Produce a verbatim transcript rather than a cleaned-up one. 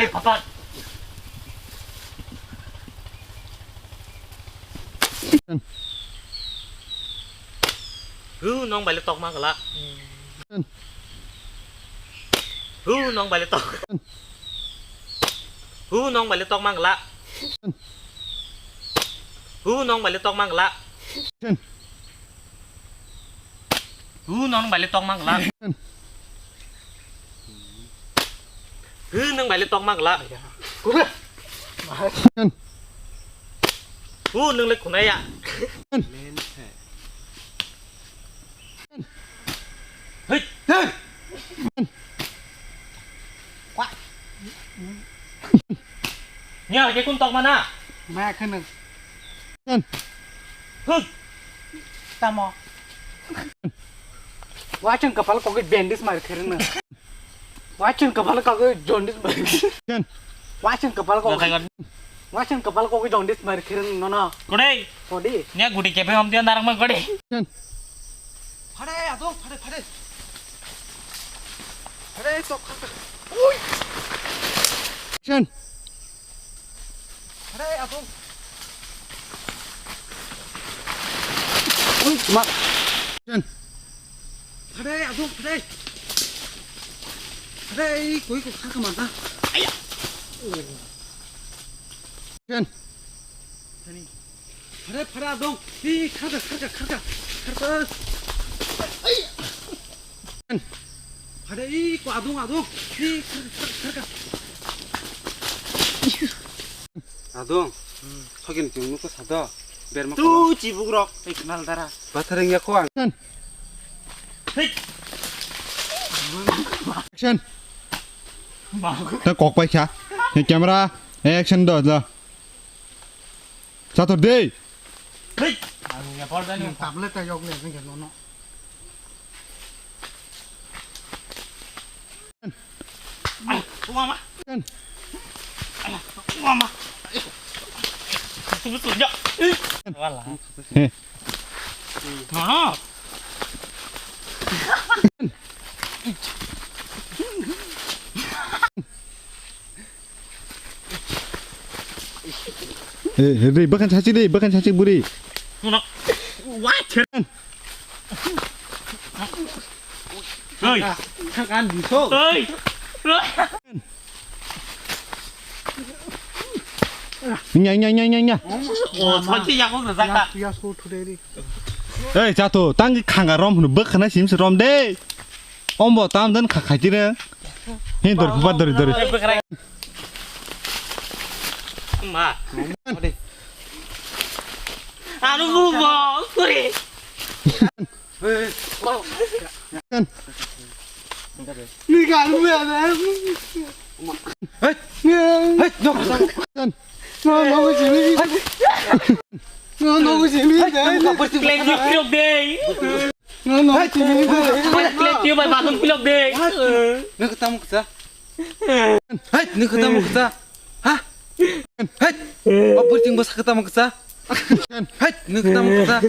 Apa? Hu nong baile tokma gala. Hu nong baile tok. Hu nong baile tokma gala. Hu nong baile tokma gala. Hu nong baile tokma gala. Hu nong baile tokma gala. Hu nong le khunaya. Hei. Nya ke kun tokma na. Ma khana. Hei. Tamo. Wachang kapal kok bandage mar kherna. Wachang kapal kok jaundice mar. Wachang kapal kok. Wachang kapal kok jaundice mar kherna no no. Kodei. Kodei. Nya gudi kepe hom dia narang ma kodei. Phare, adong, phare, phare. Phare, tok, khaka. Ui. Action. Phare, adong. Ui, ma. Action. Phare, adong, phare. Phare, koi ko khaka mata. Aya. Oh. Action. Phare, phare, adong. Hi, kharka, kharka, kharka. Kharka. Ai. Phare, i, ko adong, adong. Hi, kharka, kharka, kharka. Adong. Hmm. Sogin jung nuko sado. Berma. Tu chibuk rok. Ei, knal dara. Bathar wngya ko ang. Action. Hei. Action. Tei kok pai kha. Hei, camera. Hei, action do, lo. Chatur de. Hei. Ang ya por dani. Tablet ta yok le, nang no no. Mama. Mama. Tu tu ya. Wala. Hei. Mama. Eh, ri, bakan sachi ri, bakan sachi buri. Muna. Wah, cer. Hei. Kan diso. Hei. Nya, nya, nya, nya, nya. Oh, sachi ya kok rasa ka. Ya, ya, so today ri. Hei, chato, tang khanga rom hunu bwkhana sim se rom de. Ombo tam dan kha khaitire. He dor phuba dori dori. Ma. Anu bubo, kuri. Ni ga lu ya na. Hey. Hey, no. No, no, no, no. No, no, no. Plate ni pilok de. No, no, no. Plate ni bai bathum pilok de. Nang kata mo kata. Hai, nang kata mo kata. Ha? Hai. Apa ting bas kata mo kata. Hai, nang kata mo kata.